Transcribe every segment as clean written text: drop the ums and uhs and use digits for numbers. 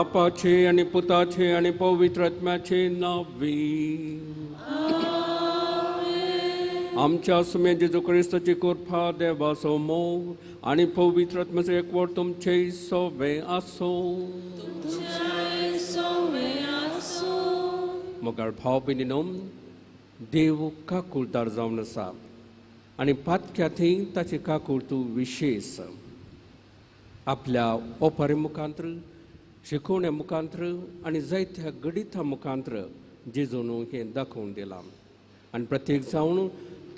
बापाचे आनी पुताचे आनी पवित्र आत्म्याचे नांवी. आमच्या सुमे जेजू क्रिस्ताची कृपा, देवाचो मोग आनी पवित्र आत्म्याचो एकवट तुमचे सोवे आसूं. मोगाळ भाव भयणीनो, देव काकुळदार जावन आसा आनी पातक्या थंय ताची काकूळ विशेष आपल्या ओपारी मुखांत्र, शिकोवण्या मुखांत्र आनी जायत्या गणिता मुखांत्र जेजून हें दाखोवन दिलां आनी प्रत्येक जावन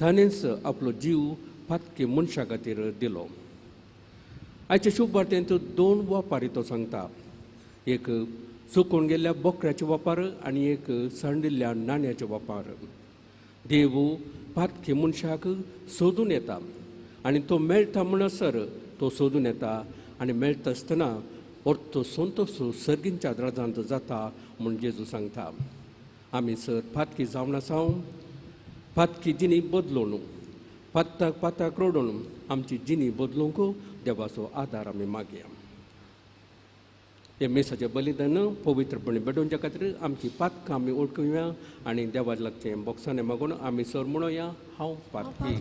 ताणेंच आपलो जीव पातकी मनशा खातीर दिलो. आयच्या शुभ वार्तेंत दोन वापारी तो सांगता, एक चुकून गेल्ल्या बोकड्याचे वापार आनी एक सांडिल्ल्या नाण्याचे वापार. देव पातकी मनशाक सोदून येता आनी तो मेळटा म्हणसर तो सोदून येता आनी मेळटा आसतना अर्थ संतोश सर्गींच्या द्राजांत जाता म्हूण जेजू सांगता. आमी सर पातकी जावन आसा, पातकी जिणी बदलून पाताक पाताक रडून आमची जिणी बदलूंक देवाचो आदार आमी मागया. हे मेसाचें बलिदान पवित्रपणे भेटोवच्या खातीर आमची पातकां आमी ओळखुया आनी देवाक लागचें बोक्सांनी मागून आमी सर म्हणोया, हांव पातकी.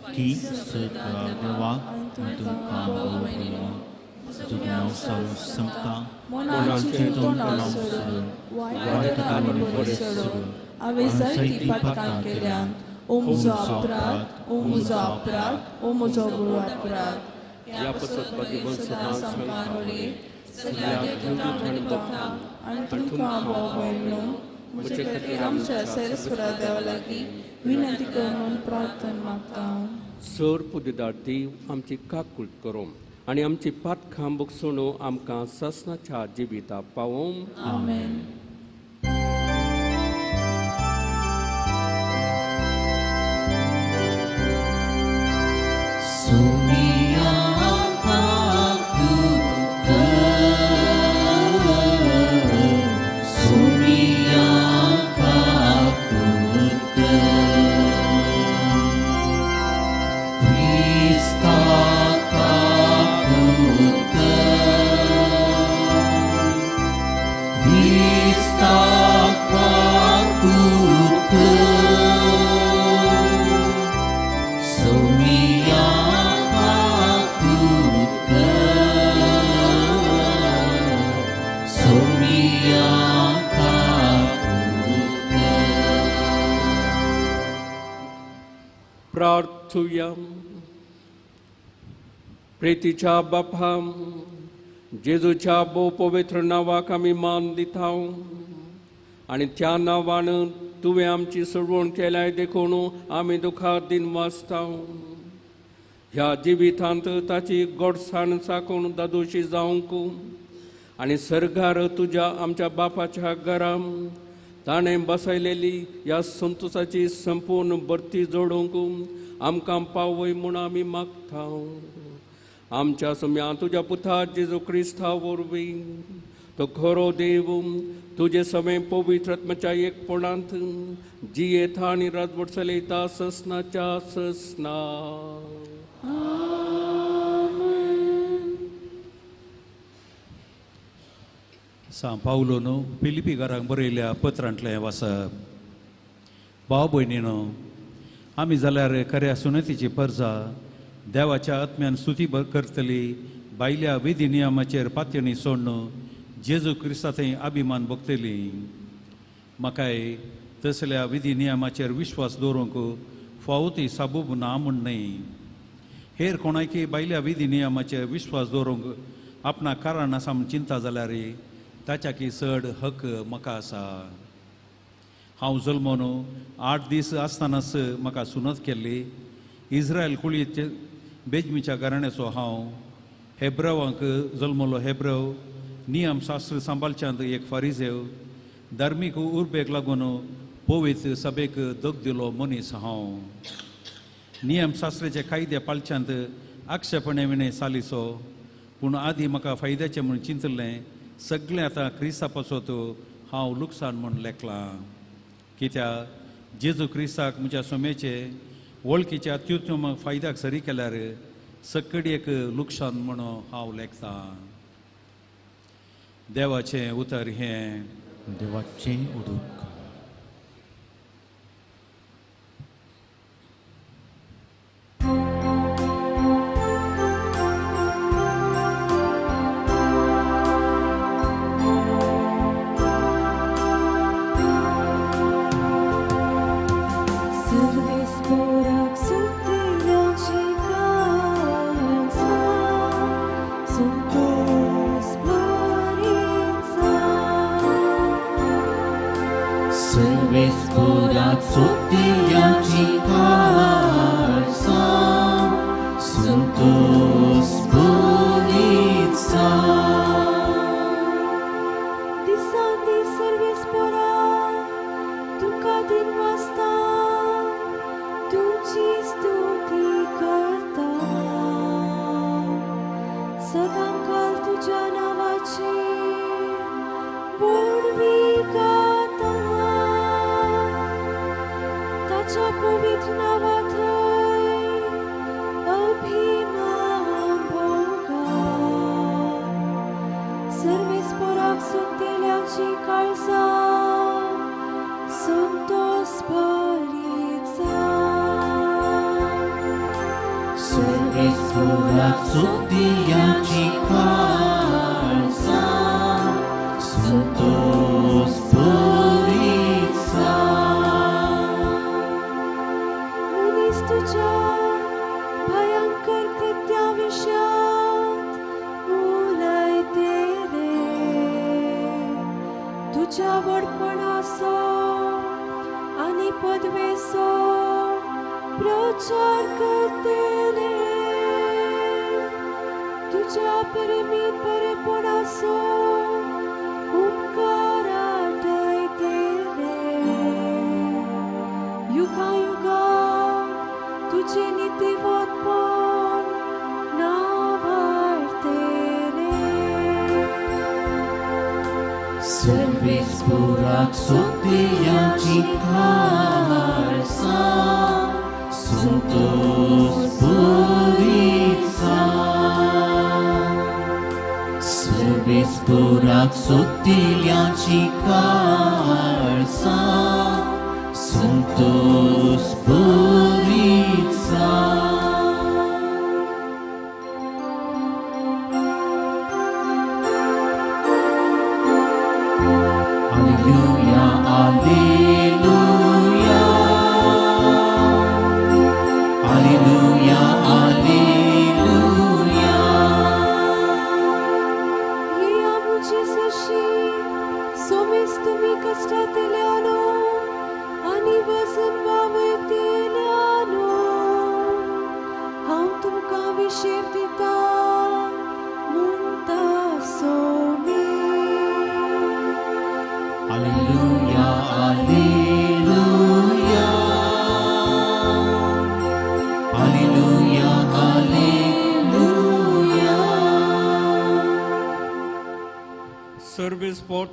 ह्या पसत भाग्यवंत सदां सगळ्या देवदूत आनी भक्तांक आनी तुमकां भाव भयणीनो म्हजे खातीर आमच्या सर्वेस्परा देवा लागीं विनंती कर म्हूण प्रार्थना मागता. सर पुदेदार देव आमची काकूळ करूं आनी आमची पातकां बगसून आमकां सासणाच्या जिविता पावोवं. आमेन. प्रार्थुया. प्रेतीच्या बापा, जेजूच्या भोव पवित्र नांवाक आमी मान दिता आनी त्या नांवान तुवें आमची सोडवण केल्याय देखून आमी दुखार दिन वाचता. ह्या जिवितांत ताची गोडसाण चाकून दादोशी जावंक आनी सर्गार तुज्या आमच्या बापाच्या घरां ताणें बसयलेली ह्या संतोसाची संपूर्ण भरती जोडूंक आमकां पावय म्हूण आमी मागता. आमच्या सम्या तुज्या पुता जेजू क्रिस्ता वरवीं तो खरो देव तुजे समें पवित्र आत्म्याच्या एकपणांत जियेता आनी राजवट चलयता ससनाच्या ससना. सां पावलोन फिलिपी घरांक बरयल्या पत्रांतलें वाचप. भाव भयणीनो, आमी जाल्यार खऱ्या सुनतीची परजा देवाच्या आत्म्यान स्तुती करतली भायल्या विधी नियमाचेर पातयणी सोडून जेजू क्रिस्ता थंय अभिमान भोगतली. म्हाकाय तसल्या विधी नियमाचेर विश्वास दवरूंक फावो ती साबूब ना म्हूण न्हय. हेर कोणायकी भायल्या विधी नियमाचेर विश्वास दवरूंक आपणाक कारण आसा म्हूण चिंता जाल्यार ताच्याकी चड हक म्हाका आसा. हांव जल्मोन 8 दीस आसतनाच म्हाका सुनत केल्ली. इस्रायल कुळयेचे बेजमीच्या घराण्याचो हांव. हेब्रवांक जल्मलो हेब्रव, नियमशास्त्र सांबाळच्यांत एक फारिजेव, धार्मीक उर्बेक लागून पवित्र सभेक दग दिलो मनीस हांव. नियमशास्त्राचे कायदे पाळच्यांत आक्षेपणे विणें सालिचो, पूण आदी म्हाका फायद्याचें म्हूण चिंतलें सगळें आतां क्रिस्ता पासत हांव लुकसाण म्हूण लेखलां. कित्याक जेजू क्रिस्ताक म्हज्या सोम्याचे वळखीच्या अत्युत्तम फायद्याक सरी केल्यार सकडी एक लुकसाण म्हूण हांव लेखतां. देवाचें उतर हें देवाचें उदक।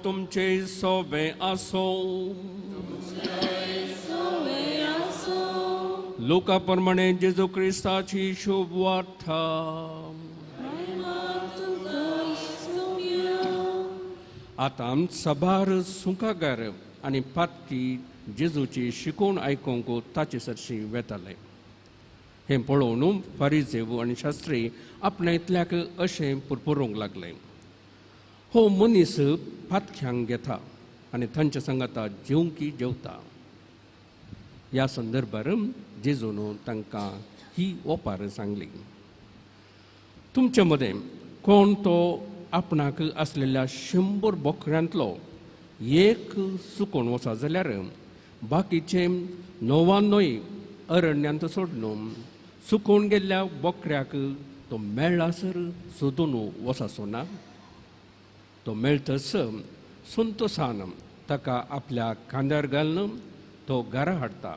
तुमचे सोबे आसो। लोका प्रमाणे जेजू क्रिस्ताची शुभ वार्ता। आतां सभार सुंकागार आनी पातकी जेजूची शिकोवण आयकूंक ताचे सरशी वेताले। हें पळोवन फारिजेव आनी शास्त्री आपणा इतल्याक अशें पुरपुरूंक लागले, हो मनीस पातख्यांक घेता आनी तांच्या सांगाता जेवंकी जेवता। ह्या संदर्भार जेजून तांकां ही ओपार सांगली, तुमचे मदें कोण तो आपणाक आसलेल्या 100 बोकड्यांतलो एक सुकोवन वचा जाल्यार बाकीचे 99 अरण्यांत सोडून सुकोवन गेल्ल्या बोकड्याक तो मेळ्ळासर सोदून वचाचो ना? तो मेळटस संतोसान ताका आपल्या खांद्यार घालून तो घरा हाडटा।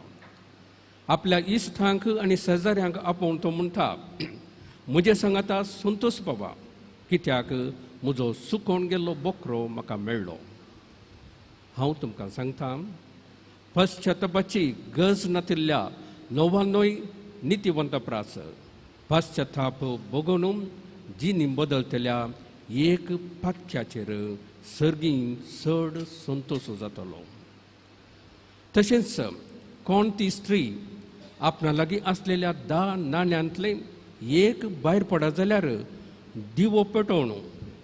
आपल्या इश्टांक आनी शेजाऱ्यांक आपोवन तो म्हणटा, म्हजे सांगाता संतोष बाबा, कित्याक म्हजो सुकोवन गेल्लो बोकरो म्हाका मेळ्ळो। हांव तुमकां सांगता, पश्चातापाची गरज नातिल्ल्या 99 नितिवंता प्रास पश्चाताप भोगोवन जिणी बदलतल्या एक पातक्याचेर सर्गीं चड संतोश जातलो. तशेंच कोण ती स्त्री आपणा लागीं आसलेल्या 10 नाण्यांतलें एक भायर पडत जाल्यार दिवो पेटोवन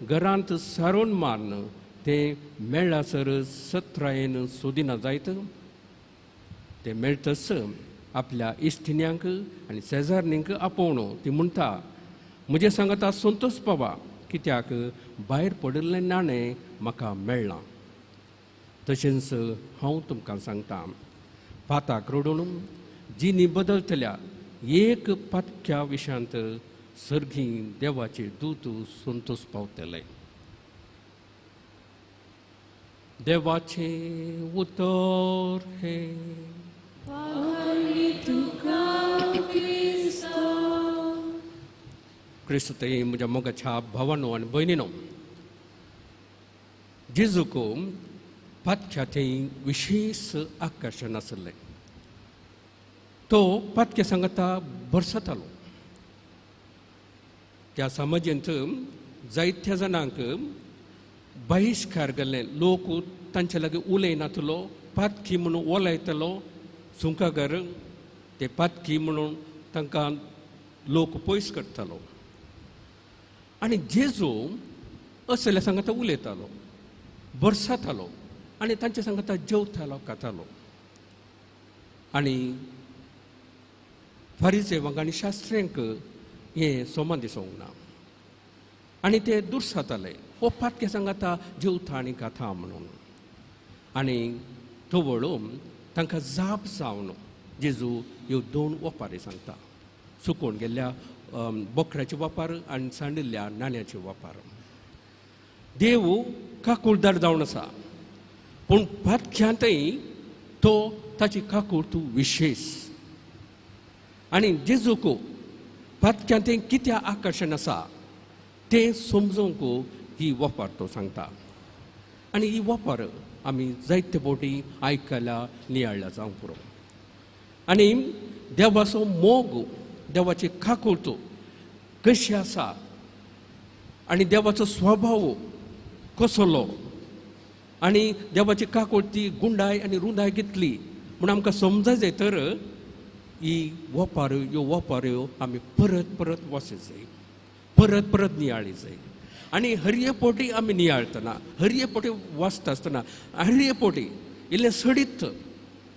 घरांत सारोवन मारून तें मेळ्ळासर सत्रायेन सोदिना जायत. तें मेळटच आपल्या इश्टिण्यांक आनी शेजारणींक आपोवन ती म्हणटा, म्हजे सांगता संतोष पावा, कित्याक भायर पडिल्लें नाणें म्हाका मेळ्ळां. तशेंच हांव तुमकां सांगता, पाताक रडून जिनी बदलतल्या एक पातक्या विशांत सर्गी देवाचे दूत संतोष पावतले. देवाचें उतर हें. क्रिस्तू म्हज्या मोगाच्या भावानो आनी भयणीनो, जेजूक पातक्या थंय विशेश आकर्शण आसलें. तो पातक्या सांगता भरसतालो. त्या समाजेंत जायत्या जाणांक बहिश्कार गेल्ले, लोक तांचे लागीं उलयनातलो, पातकी म्हणून ओलायतलो सुंकागर ते पातकी म्हणून तांकां लोक पयस करतालो. आनी जेजू असल्या सांगता उलयतालो, भरसातालो आनी तांचे सांगता जेवतालो, खातालो. आनी फारिजेवांक आनी शास्त्र्यांक हें सोमा दिसूंक ना आनी ते दुरसाताले, हो पातके सांगता जेवता आनी खाता म्हणून. आनी तवळ तांकां जाप जावन जेजू ह्यो 2 ओपारी सांगता, सुकोवन गेल्ल्या बोकड्याचे वापर आनी सांडिल्ल्या नाण्याचे वापर. देव काकुळदार जावन आसा, पूण पातक्यांतय तो ताची काकूळ विशेश. आनी जेजूक पातक्यांतय कित्याक आकर्शण आसा तें समजूंक ही वपार तो सांगता. आनी ही वपार आमी जायते फावटी आयकल्या, नियाळ्ळ्या जावंक पुरो. आनी देवाचो मोग, देवाची काकूळ कशी आसा आनी देवाचो स्वभाव कसलो आनी देवाची काकूळ ती गुंडाय आनी रुंदाय घेतली म्हूण आमकां समजाय जाय. तर ही वपार, ह्यो वपाऱ्यो आमी परत परत वाचूंक जाय, परत परत नियाळी जाय. आनी हरये पोटी आमी नियाळतना, हरये पोटी वाचता आसतना, हरये पोटी इल्लें सडीत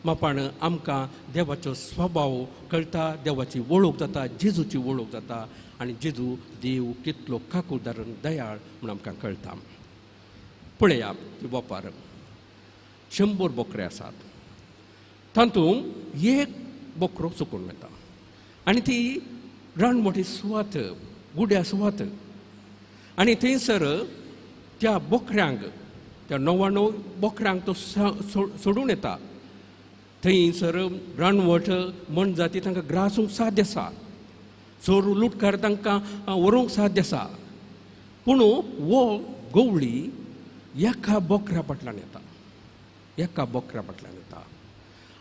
मापान आमकां देवाचो स्वभाव कळटा, देवाची वळख जाता, जेजूची वळख जाता आनी जेजू देव कितलो काकुळदार दयाळ म्हूण आमकां कळटा. पळया ती वपार, 100 बोकरे आसात, तातूंत एक बोकरो चुकून वता आनी ती रानमोठी सुवात, गुड्या सुवात, आनी थंयसर त्या बोकऱ्यांक, त्या 99 बोकऱ्यांक तो सोडून येता. थंयसर रानवट मनजाती तांकां ग्रासूंक साध्य आसा, चोर लुटकार तांकां व्हरूंक साध्य आसा, पूण हो गवळी एका बोकऱ्या फाटल्यान येता, एका बोकऱ्या फाटल्यान येता.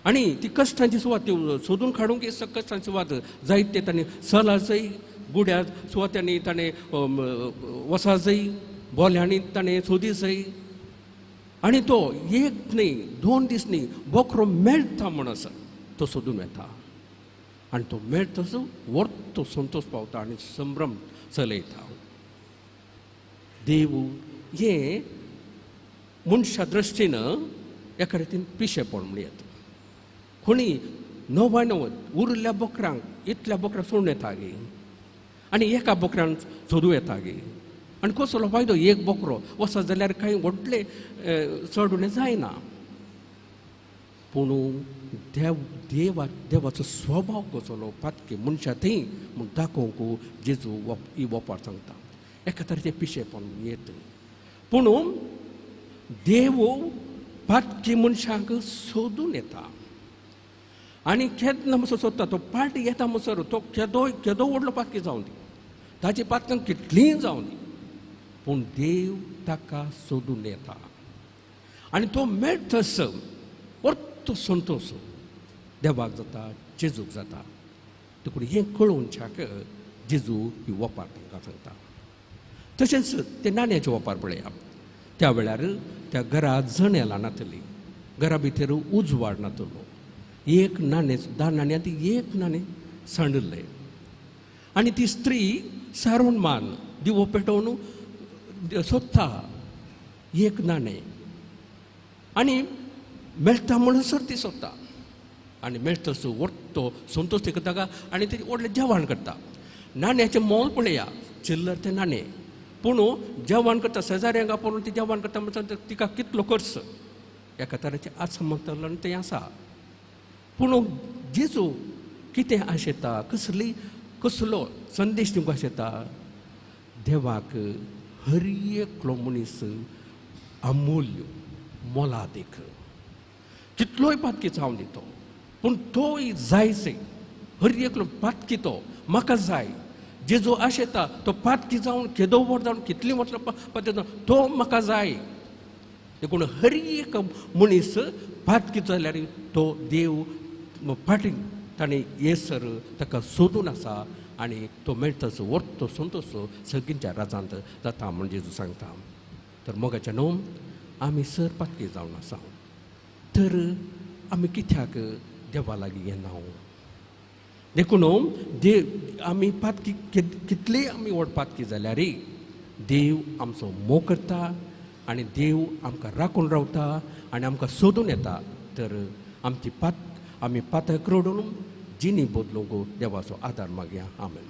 आनी ती कश्टांची सुवात ती सोदून काडूंक कश्टांची सुवात जायते ताणें सला जाय, गुड्या सुवात्यांनी ताणें वसा जाय, बोल्यांनी ताणें सोदी जाय. आनी तो एक न्हय, 2 दीस न्हय, बोकरो मेळटा म्हण आसा तो सोदून येता आनी तो मेळटच वर्तो संतोष पावता आनी संभ्रम चलयता. देव हें मनशा दृश्टीन एका रितीन पिशेपण म्हण येता. कोणी 99 उरिल्ल्या बोकरांक, इतल्या बोकरांक सोडून येता गे आनी एका बोकऱ्यान सोदूं येता गे, आनी कसलो फायदो एक बोकरो वचत जाल्यार कांय व्हडलें चड उणें जायना. पूण देव देवा देवाचो स्वभाव कसलो पातकी मनशा थंय म्हूण दाखोवंक जेजू ही वपार सांगता. एका तरेचें पिशेपण येत, पूण देव पातकी मनशांक सोदून येता आनी केन्ना म्हणसर सोदता तो पार्टी येता म्हणसर तो केदो केदो व्हडलो पातकी जावं दी, ताची पातकां कितलींय जावं दी, पूण देव ताका सोदून येता आनी तो मेळटस वर्तो संतोष देवाक जाता, जेजूक जाता. देखून हें कळोवच्याक जेजू ही वपार तांकां सांगता. तशेंच ते नाण्याचे वपार पळया. त्या वेळार त्या घरा जनेलां नातली, घरा भितर उजवाड नातलो. एक नाणें 10 नाण्यांत एक नाणें सांडिल्लें आनी ती स्त्री सारोन मान दिवो पेटोवन सोदता एक नाणें आनी मेळटा म्हणसर ती सोदता आनी मेळटसो ओडतो संतोष ती करता आनी ती व्हडलें जेवण करता. नाण्याचें मोल पळया, चिल्लर तें नाणें, पूण जेवण करता शेजाऱ्यांक आपोवन ती जेवण करता म्हणसर तिका कितलो खर्च एका तरेचें आत्मतलन तें आसा. पूण जेजू कितें आशेता, कसली कसलो संदेश दिवंक आशेता, देवाक हर एकलो मनीस अमूल्य मोलादीक, कितलोय पातकी जावन दितो पूण तोय जायसे, हर एकलो पातकी तो म्हाका जाय. जेजू आशेता तो पातकी जावन केदो व्हड जावन कितलीं वर्सां पातकी जावन तो म्हाका जाय. देखून हर एक मनीस पातकी जाल्यार तो देव फाटीं ताणें येसर ताका सोदून आसा आनी तो मेळटसो व्हरतो संतोष सगळ्यांच्या राजांत जाता म्हण जेजू सांगता. तर मोगाच्या न्हू आमी सर पातकी जावन आसा, तर आमी कित्याक देवा लागीं येना? देखून देव आमी पातकी कितली आमी व्हड पातकी जाल्यार देव आमचो मोग करता आनी देव आमकां राखून रावता आनी आमकां सोदून येता. तर आमची आमी पातक रडून जिणी बदलूंक देवाचो आदार मागया. आमेन.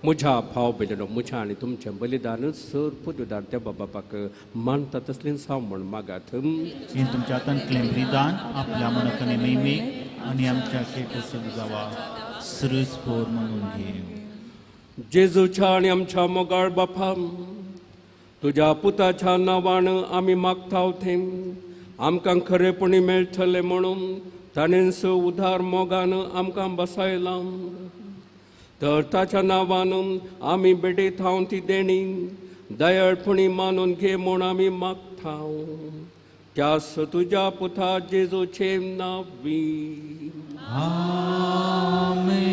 म्हज्या भाव भयणींनो, म्हज्या आनी तुमचें बलिदान सर पदवीदार देवा बापाक मानता तसलें हांव म्हण मागात. हें तुमच्या हातांतलें बलिदान आपल्या मनाकने महिमेक आनी आमच्या केपसद जावा सुरस पोर म्हणून घेव. जेजूच्या आनी आमच्या मोगाळ बापा, तुज्या पुताच्या नांवान आमी मागता थंय आमकां खरेपणी मेळटलें म्हणून ताणेंच उदार मोगान आमकां बसायलां. तर ताच्या नांवान आमी बेटेत ती देणी दयाळपणी मानून घे म्हूण आमी मागता. त्यास तुज्या पुता जेजूचे नांवी आमेन.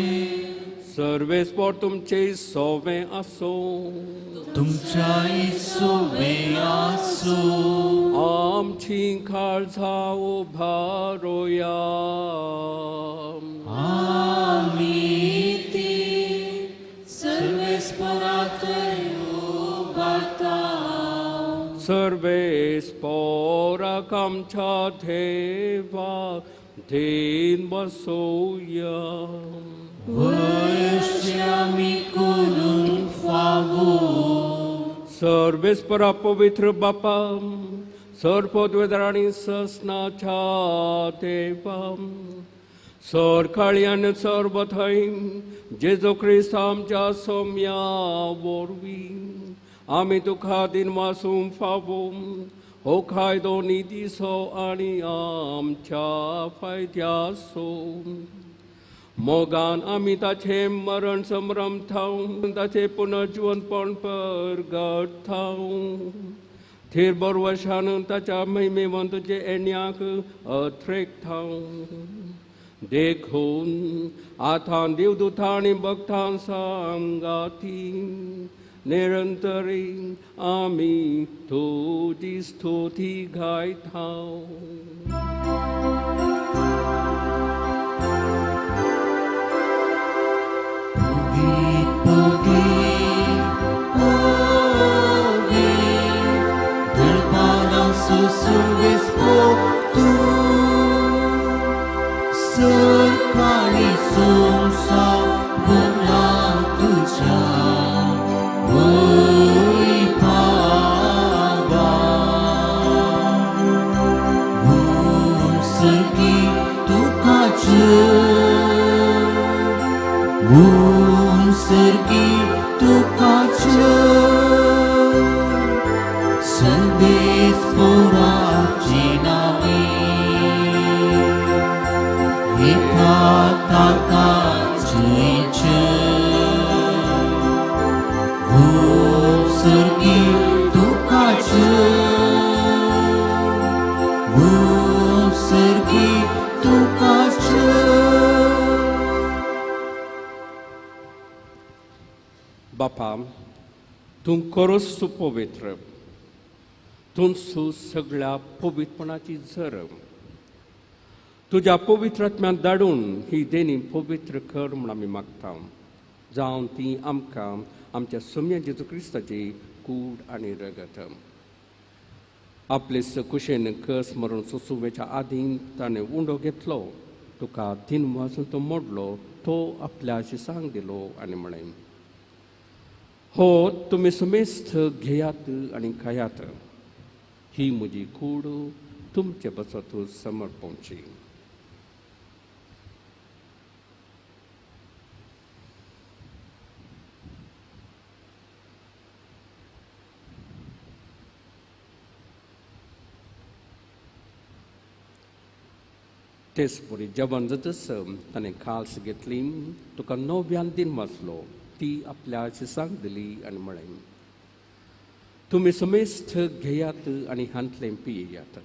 सर्वेस्पोर तुमचे सोवे आसो, तुमच्याय सोवे आसो. आमची काळजां उबारोया, आमी ती सर्वेस्पोरांतय उबारता. सर्वेस्पोराक आमच्या देवाक then बसोया. वश्यामी करून फावो. सर्वेस्परा पवित्र बापा, सर्पद्वेदर आनी ससनाच्या देवा, सरकाळी आनी सर्वथंय जेजू क्रिस्त आमच्या सोम्या वरवीं आमी तुका दिनवासूंक फावो हो कायदो नितीचो आनी आमच्या फायद्याचो. मोगान आमी ताचें मरण समरमथाव, ताचें पुनर्जिवनपण परगटथाव. थेर बरवशान ताच्या महिमेवंत जे येण्याक अथ्रेकथाव. देखून आतां देवदूतां आनी भक्तां सांगाती निरंतरी आमी तुजी स्तुती गायताव. Serkali sumsa buna tuja woi paba wum serki tukaje wum serki tukaje sandis pura jinami Tata cuice Vum sergi tukace Vum sergi tukace. बापा, तूं खरोच तूं पवित्र, तूं सगळ्या पवित्रपणाची झर. तुज्या पवित्र आत्म्यान धाडून ही देणी पवित्र कर म्हूण आमी मागता, जावन ती आमकां आमच्या सोम्या जेजू क्रिस्ताची कूड आनी रगत. आपले कुशेन कस मरण सोसुवेच्या आदीं ताणें उंडो घेतलो, तुका दिन वाजून तो मोडलो, तो आपल्या शिसांक दिलो आनी म्हळें, हो तुमी समेस्त घेयात आनी खायात, ही म्हजी कूड तुमचे बसत समर्पणची. तेच परी जेवण जातच ताणें काल्स घेतली, तुका नव्यान दिन वाचलो, ती आपल्या शिसांक दिली आनी म्हळें, तुमी समेस्त घेयात आनी हांतलें पियेयात,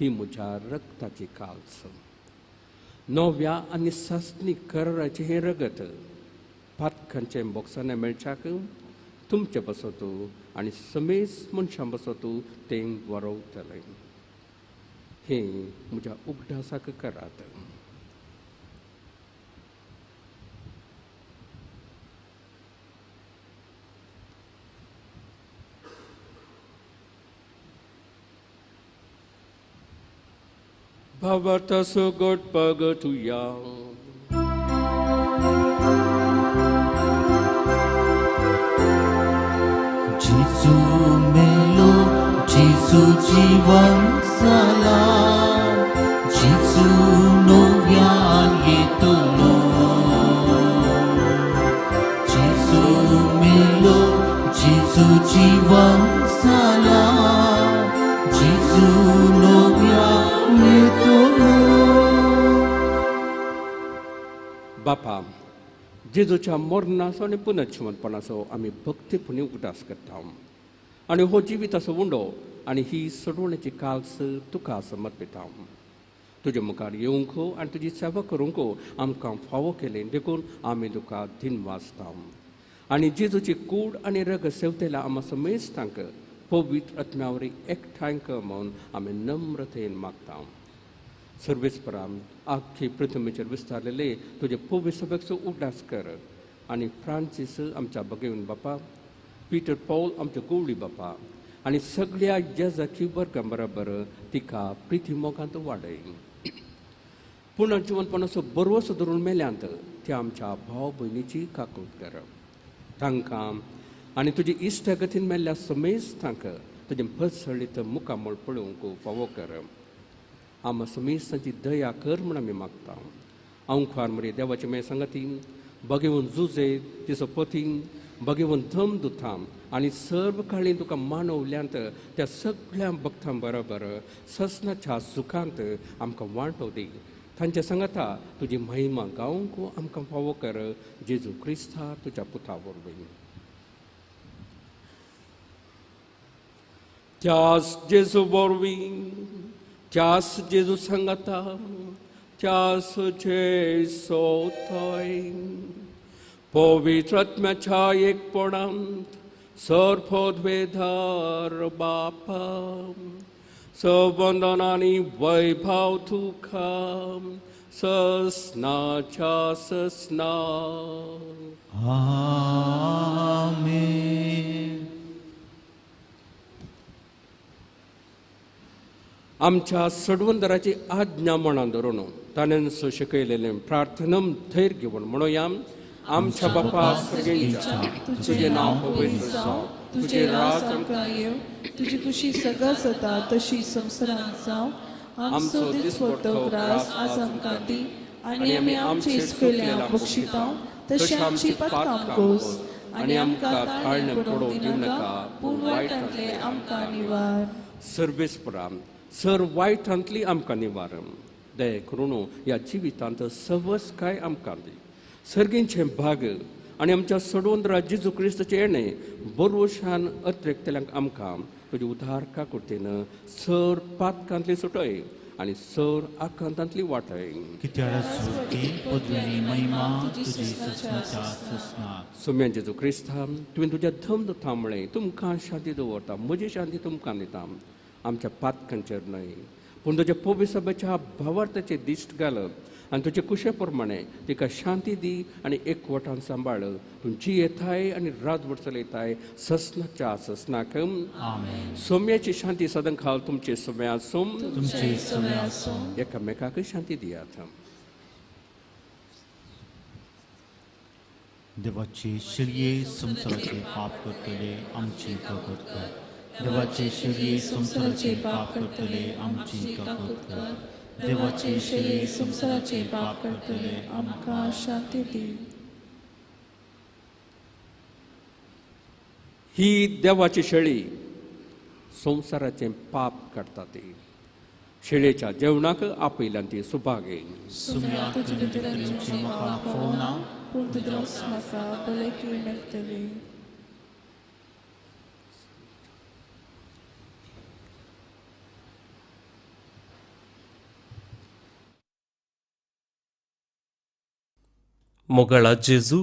ही म्हज्या रक्ताची काल्स, नव्या आनी सासणी कराराचें हें रगत पातकांचें बोक्सांनी मेळच्याक तुमचे बसत आनी समेस्त मनशां बसत तें वरवतलें. हें म्हज्या उगडासाक करात. भावार्थ सुगट पगतुया. जेजू मेलो, जेजू जीवन जाला, जेजू नव्यान येतलो. जेजू मेलो, जेजू जीवन जाला, जेजू नव्यान येतलो. बापा, जेजूच्या मरणाचो आनी पुनर्जिवनपणाचो आमी भक्तीपणी उगडास करता आनी हो जिविताचो उंडो आनी ही सोडवण्याची काल्स तुका समर्पिता. तुजे मुखार येवंक आनी तुजी सेवा करूंक आमकां फावो केलें देखून आमी तुका दिन वाचता. आनी जेजूची कूड आनी रगत सेवतेल्या आमा समेस्तांक पवित्र आत्म्या वरी एकठांय कर म्हणून आमी नम्रतेन मागता. सर्वेस्परा, आख्खी पृथ्वीचेर विस्तारलेले तुजे पवित्र सभेचो उगडास कर आनी फ्रांसीस आमच्या भगेवन बापा, पीटर पॉल आमच्या गवळी बापा आनी सगळ्या जेजाकी वर्गां बराबर तिका प्रिती मोगांत वाडय. पुनर्जिवनपणाचो बरवसो धरून मेल्यांत त्या आमच्या भाव भयणीची काकूत कर. तांकां आनी तुजी इश्टागतीन मेल्ल्या समेस्तांक तुजें भरसळीत मुखामळ पळोवंक फावो कर. आमा समेस्तांची दया कर म्हूण आमी मागता. अंखार मरे देवाचे मे सांगाती भगेवन जुजे तिचो पती भगेवन धम दुथां आनी सर्व काळी तुका मानवल्यांत त्या सगळ्या भक्तां बरोबर ससनाच्या सुखांत आमकां वांटो दी. तांच्या सांगाता तुजी महिमा गावंक आमकां फावो कर, जेजू क्रिस्ता तुज्या पुता वरवीं. त्यास जेजू वरवीं, त्यास जेजू सांगाता, त्यास जेसो थंय पवित्र आत्म्याच्या एकपणांत सर्वोद्वेधार बापा सवंदन आनी वैभव तुका ससनाच्या ससना. आमेन. आमच्या सडवंदराची आज्ञा मनान धरून ताणें शिकयलेलें प्रार्थनम थैर घेवन म्हणोया. आमच्या बापा स्वर्गींच्या, तुजें नांव पवित्र जावं, तुजें राज आमकां येवं, तुजी खुशी सगळ्या जाता तशी संवसारांत जावं. आमचो दिसपट्टो ग्रास आज आमकां दी आनी आमी आमचे चुकल्यांक बक्षिता तशें आमची पातकां कोस आनी आमकां ताळणें पडोवंक दिवनाका, पूण वायटांतलें आमकां निवार. सर्वेस्परा सर वायटांतली आमकां निवार. दया करून ह्या जिवितांत सवस काय आमकां दी. सर्गींचें भाग आनी आमच्या सडवंदरा जेजू क्रिस्ताचें येणें बरोशान अत्रेकतल्यांक आमकां तुजी उदार काकुळटेन सर पातकांतली सुटय आनी सर आकांतांतली वाटय. सोम्या जेजू क्रिस्ता, तुवें तुज्या धम दुथा म्हळें, तुमकां शांती दवरता, म्हजी शांती तुमकां दिता. आमच्या पातकांचेर न्हय पूण तुज्या पवित्र भावार्थाचेर दिश्ट घाल आनी तुजे कुशे प्रमाणे तिका शांती दी आनी एकवटान सांबाळ. तूं जी येताय आनी राजवट चलयताय ससनाच्या ससनाक. सोम्याची शांती सदां खाल तुमचे सोम्या आसूं, एकामेकाक शांती दियात. देवाची शिरये संवसाराचे पाप करतले आमची काकूट कर. देवाचे शिरये संवसाराचे पाप करतले आमची काकूट कर. देवाचे शिरये संवसाराचे पाप करतले आमकां शांती दी. ही देवाची शेळी संवसाराचें पाप काडटा. ती शेळेच्या जेवणाक आपयल्यान ती सुभागे. मोगाळा जेजू,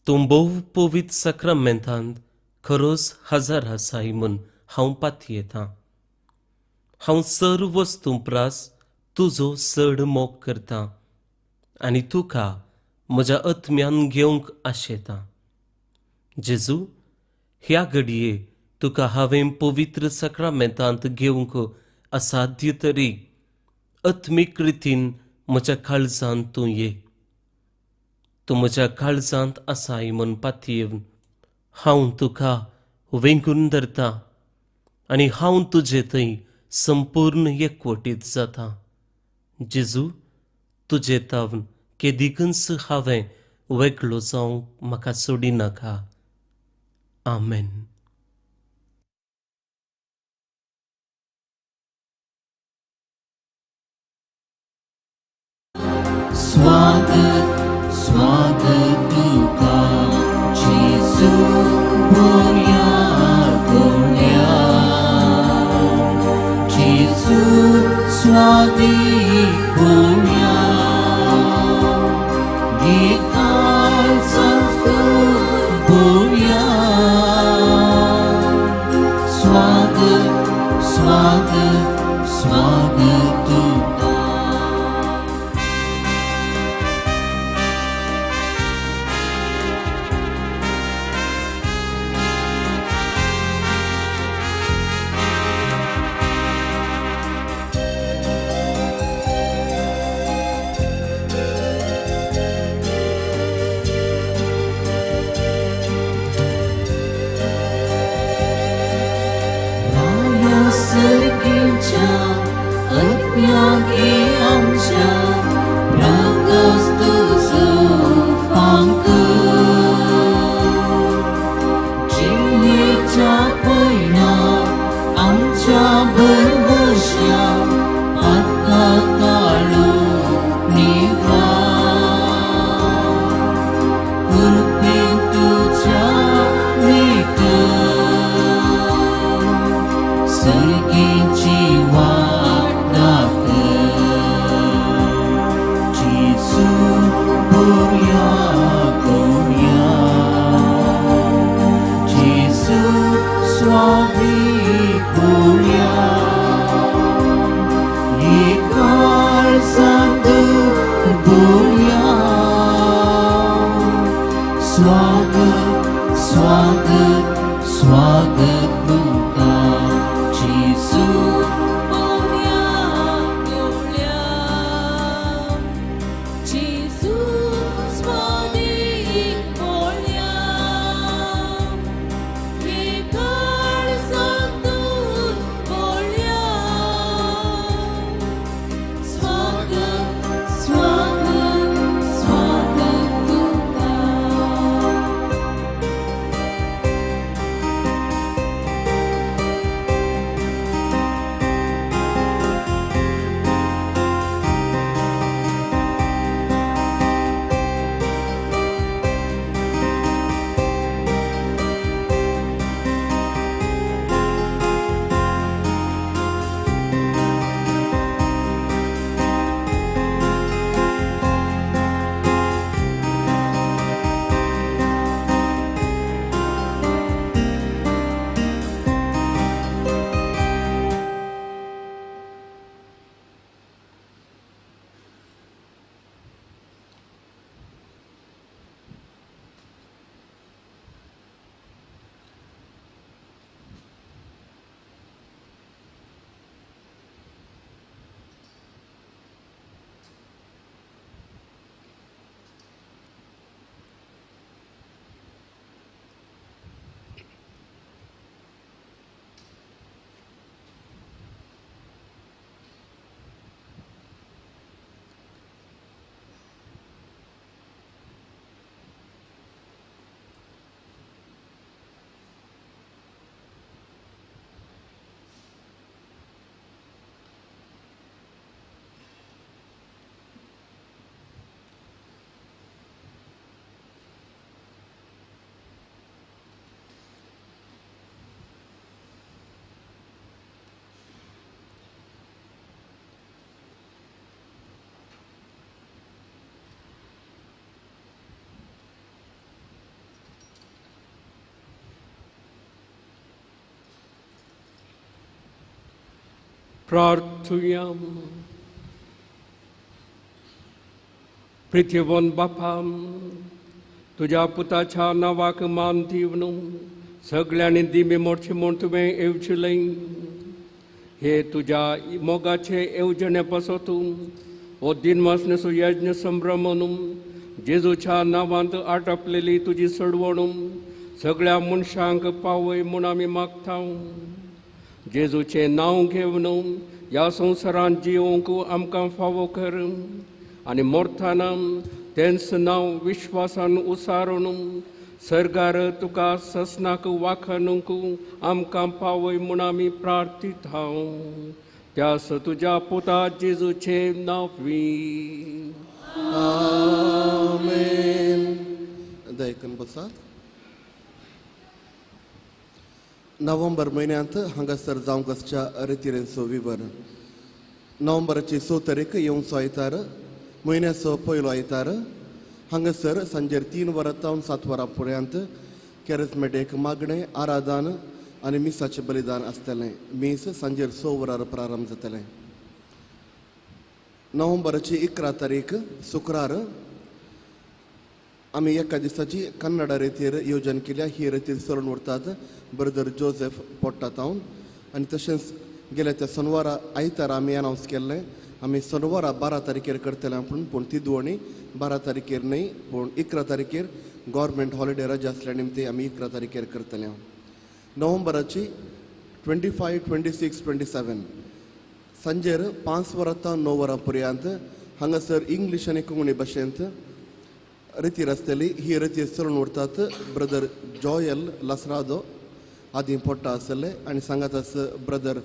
तूं भोव पवित्र साक्रामेंतांत खरोच हजार आसाय म्हूण हांव पातयेतां. हांव सर्व वस्तूं प्रास तुजो चड मोग करतां आनी तुका म्हज्या आत्म्यान घेवंक आशेतां. जेजू, ह्या घडये तुका हांवें पवित्र साक्रामेंतांत घेवंक असाध्य तरी आत्मीक रितीन म्हज्या काळजांत तूं ये. तूं म्हज्या काळजांत आसाय म्हूण पातयेवन हांव तुका वेंगून धरतां आनी हांव तुजे थंय संपूर्ण एकवटीत जाता. जेजू, तुजे तावन केदिकूच हांवें वेगळो जावंक म्हाका सोडिनाका. आमेन. स्वागत स्वागत तुका जेजू बोल्या कोण्या, जेजू स्वागत कोण्या, गीतान संस्तुत बोल्या. स्वागत स्वागत स्वागत तुका. बोया गोया जेजू स्वामी बोया एकाळ सांदू बोया स्वागत स्वागत स्वागत तुमकां जेजू बोया गोया जेजू स्वामी बोया एकाळ सांदू बोया स्वागत स्वागत स्वागत तुमकां. प्रार्थुया. प्रिथ्यवन बापा, तुज्या पुताच्या नांवाक मान दिवन सगळ्यांनी दिमी मोडचे म्हूण तुवें येवजिलें. हे तुज्या मोगाचे येवजणे पासत हो दिनवासनेचो यज्ञ संभ्रम जेजूच्या नांवांत आटपलेली तुजी सडवण सगळ्या मनशांक पावय म्हूण आमी मागता. जेजूचें नांव घेवन ह्या संवसारांत जिवंक आमकां फावो कर आनी मरतना तेंच नांव विश्वासान उसारून सर्गार तुका ससनाक वाखणूंक आमकां पावय म्हूण आमी प्रार्थिता. त्या स तुज्या पुता जेजूचें नांव. आमेन. दयकन बसात. नोव्हेंबर म्हयन्यांत हांगासर जावंक आसच्या रितिरेंचो विवर. नोव्हेंबराची 6 तारीख येवचो आयतार, म्हयन्याचो पयलो आयतार, हांगासर सांजेर 3 वरां तावन 7 वरां पर्यंत कॅरिज्मेटीक मागणें, आराधन आनी मिसाचें बलिदान आसतलें. मीस सांजेर 6 वरार प्रारंभ जातलें. नोव्हेंबराची 11 तारीख शुक्रार आमी एका दिसाची कन्नडा रेतीर योजन केल्या. ही रेतीर चलून उरतात ब्रदर जोसेफ पोट्टा तावन. आनी तशेंच गेल्या त्या सोनवारा आयतारा आमी अनावंस केल्लें आमी सोनवारा 12 तारखेर करतले पूण पूण ती दुवणी 12 तारखेर न्हय पूण 11 तारखेर गव्हर्मेंट हॉलिडे रजा आसल्या निमते आमी 11 तारखेर करतले. नोव्हेंबराची 25, 26, 27 सांजेर 5 वरां तावन 9 वरां पर्यंत हांगासर इंग्लीश आनी कोंकणी भाशेंत रितीर आसतली. ही रितीर चलून उरतात ब्रदर जॉयल लसरादो आदी पोट्टा आसले आनी सांगात आस ब्रदर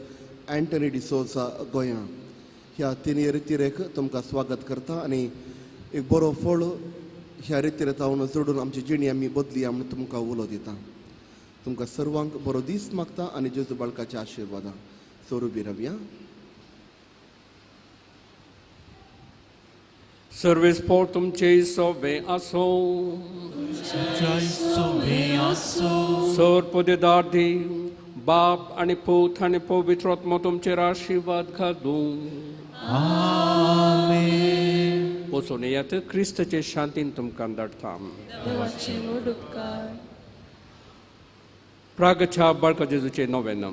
अँटनी डिसोजा गोंया. ह्या तिनूय रितीरेक तुमकां स्वागत करता आनी एक बरो फळ ह्या रितीर तावन जोडून आमची जिणी आमी बदलिया म्हूण तुमकां उलो दिता. तुमकां सर्वांक बरो दीस मागता आनी जेजू बाळकाच्या आशिर्वादां सोरुबी रवया. सर्वेस पोर तुमचे सोबे आसो. सर पदेदार दी बाप आनी पूत आनी पवित्र आत्मो तुमचेर आशिर्वाद घालूं. वचून येयात, क्रिस्ताचे शांतीन तुमकां धाडटा. प्रागच्या बाळका जेजूचे नवेन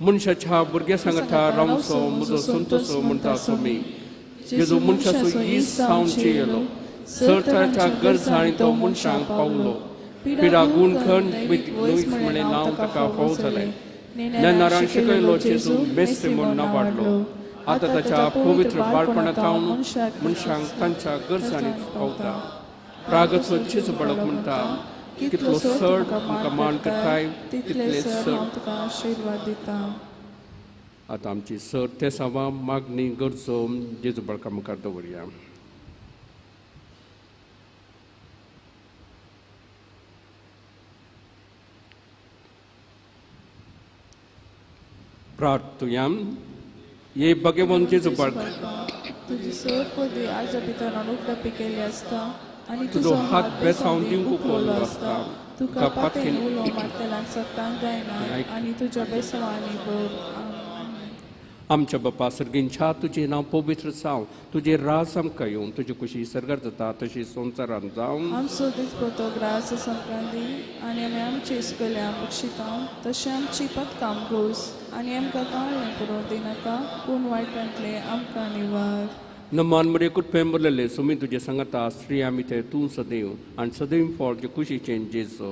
मनशाच्या भुरग्या सांगता रावचो म्हजो संतोसो म्हणटा स्वामी. जेजू मनशाचो इस जावचे येयलो, सरतराच्या गरजांनी तो मनशांक पावलो. पिडा गुणखण लुईस म्हणलें नांव ताका फाव जालें. नेनारान शिकयलो जेजू मेस्त्री म्हूण नांव. आतां ताच्या पवित्र बाळपणांत मनशांक तांच्या गरजांनी पावता. प्रागचो जेजू बाळक म्हणटा, कितलो चड तुमकां मान करताय तितले चड तुका आशिर्वाद दिता. आतां आमची सर ते सावा मागणी गरजो जेजू बाळका मुखार दवरया. प्रार्थुया. ये भगवंत जेजू बाळका, तुजी सर पदवी आयच्या भितर अनुकटापी केल्ली आसता आनी तुजो हात बेसावन दिवंक उखल्लो आसता. तुका पातेन उलो मारतल्यांक सक्तांक जायना आनी तुज्या बेसवांनी भर. आमच्या बापा सर्गींच्या, तुजें नांव पवित्र जावं, तुजें राज आमकां येवं, तुजी खुशी सर्गार जाता तशी संवसारांत जावं. आमचो दिसपटो ग्रास संक्रांती आनी आमी आमची सुकल्या बक्षिता तशें आमची पथकाम घोस आनी आमकां काळणें पुरोवन दिनाका, पूण वायटांतलें आमकां निवार. नमान मरे कुटपें बरलेले सुमी तुजे सांगता स्त्री आमी ते तूं सदैव आनी सदैव फळ जे खुशीचें जेजू.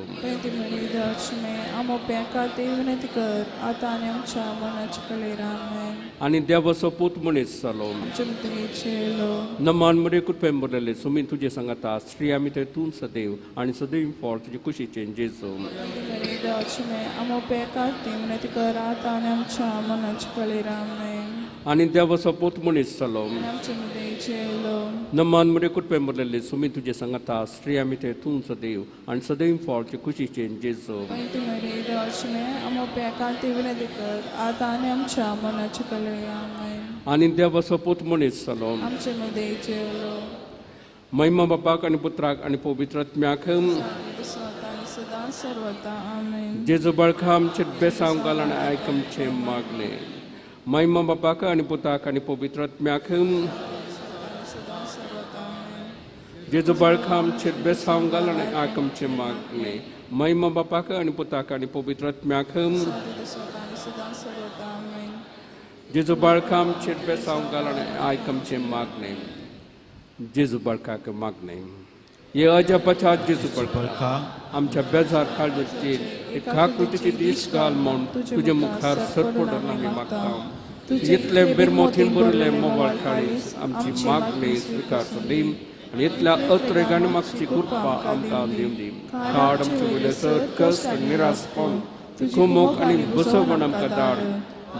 आतां आनी आमच्या मनाच्या कडेन. आमेन. आनी देवाचो पूत मनीस जालो. नमान मरे कुटपें बरलेले सुमी तुजे सांगता स्त्री आमी ते तूं सदैव आनी सदैव फळ तुजे खुशीचें जेजू. आतां आनी आमच्या मनाच्या कडेन. आमेन. आनी देवाचो पूत मनीस जालो. नमान मरे कुटपें बरलेले सुमी तुजे सांगता स्त्री आमी ते तूं सदैव आनी सदैव फळ तुजे खुशीचें जेजू. आनी देवाचो पूत मनीस जालो. महिमा बापाक आनी पुत्राक आनी पवित्र आत्म्याक. जेजू बाळका आमचे बेसांव घाल आनी आयक आमचें मागणें. महिमा बापाक आनी पुताक आनी पवित्र आत्म्याक. जेजू बाळका आमचे बेसांव घाल आनी आयक आमचें मागणें. महिमा बापाक आनी पुताक आनी पवित्र आत्म्याक. जेजू बाळका आमचे बेसांव घाल आनी आयक आमचें मागणें. जेजू बाळकाक मागणें. हे अजापाच्या जेजू बाळका, आमच्या बेजार काळजाचेर एका कृतीची दीस घाल म्हूण तुजे मुखार सरपडून आमी मागता. इतले बेरमोतीन भरिल्ले मोबायल काळीज आमची मागणी स्विकारचो दी आनी इतल्या अत्रेगान मागची कृपा आमकां दिवं दी. काड आमचे वयले सर कश्ट निरासपण कुमोक आनी बसवण आमकां धाड.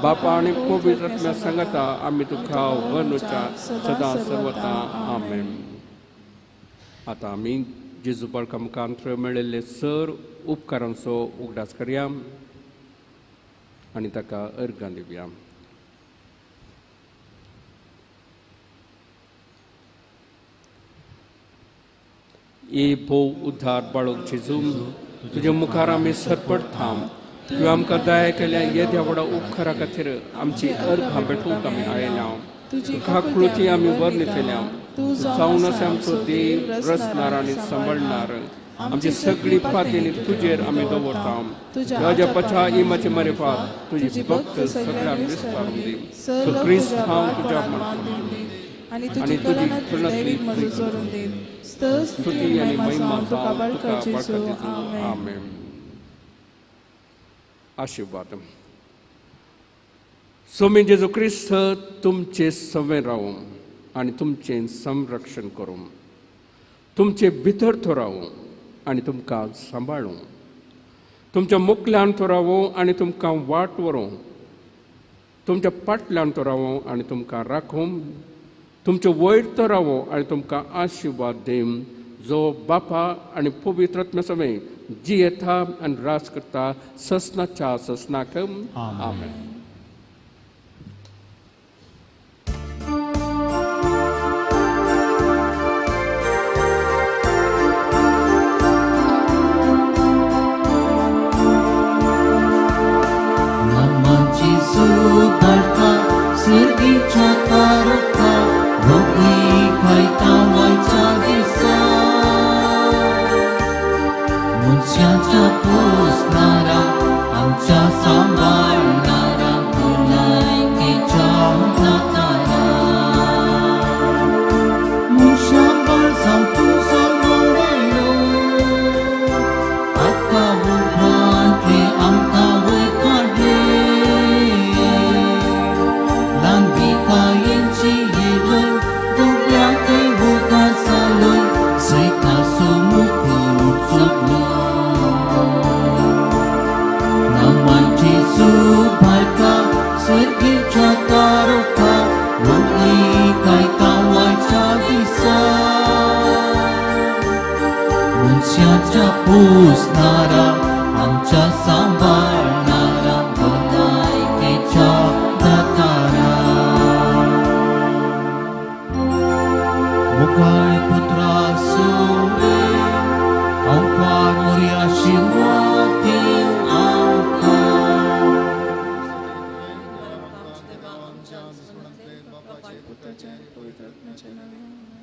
बापा आनी पवित्र आत्म्या सांगता आमी तुका वनुच्या सदां सर्वता. आमेन. आतां आमी जेजू बाळका मुखार मेळिल्ले सर उपकारांचो उगडास करया आनी ताका अर्गां दिवया. ए भोव उद्धार बाळक जेजू, तुज्या मुखार आमी सरपडटा. तुवें आमकां दया केल्या येद्या व्हडा उपकारा खातीर आमची अर्गां भेटोवंक आमी आयल्या. तुका कृती आमी वर्णितल्या. तूं जावन आसा आमचो देव, रचणार आनी सांबाळणार. आमची सगळी पातेनी तुजेर आमी दवरता. तुज्या इमाचे मारिफात तुजी भक्त सगळ्यांक विस्तारून दी. क्रिस्त हांव तुज्या आनी तुजी करुणा स्तुती आनी महिमा जावं तुका बाळका जेजू. आमेन. आशिर्वाद. स्वामी जेजू क्रिस्त तुमचे सवे रावूं आनी तुमचें संरक्षण करूं, तुमचे भितर तो रावूं आनी तुमकां सांबाळूं, तुमच्या मुखल्यान तो रावूं आनी तुमकां वाट व्हरूं, तुमच्या पाटल्यान तो रावूं आनी तुमकां राखूं, तुमचे वयर तो रावूं आनी तुमकां आशिर्वाद दिवं, जो बापा आनी पवित्र आत्म्या समेत जियेता आनी राज करता ससनाच्या ससनाक. आमेन. जेजू बाळका सर्गीच्या तारका भोगली खायता वयच्या दिसा मनशाच्या पोसणारा आमच्या सांबाळणारा भलायकेच्या दातारा मनशां बाळजावं तूं जल्माक आयलो आतां उप्रांतले आमकां वयर काडले ल्हानविकायेची येलोय दुबळ्यांकय उदार जालोय जैताचो मुकूट चुकलो नामाय जेजू बाळका सर्गीच्या तारका व्हडली गायता वयच्या दिसा मनशाच्या पोसणारा आमच्या सांबाळणारा भलायकेच्या दातारा मुखाळ पुत्रा सोवे अंकार मोरया शिवाती आमकां पुत्राच्या आणि पवित्र आत्म्याच्या नावे. आमेन.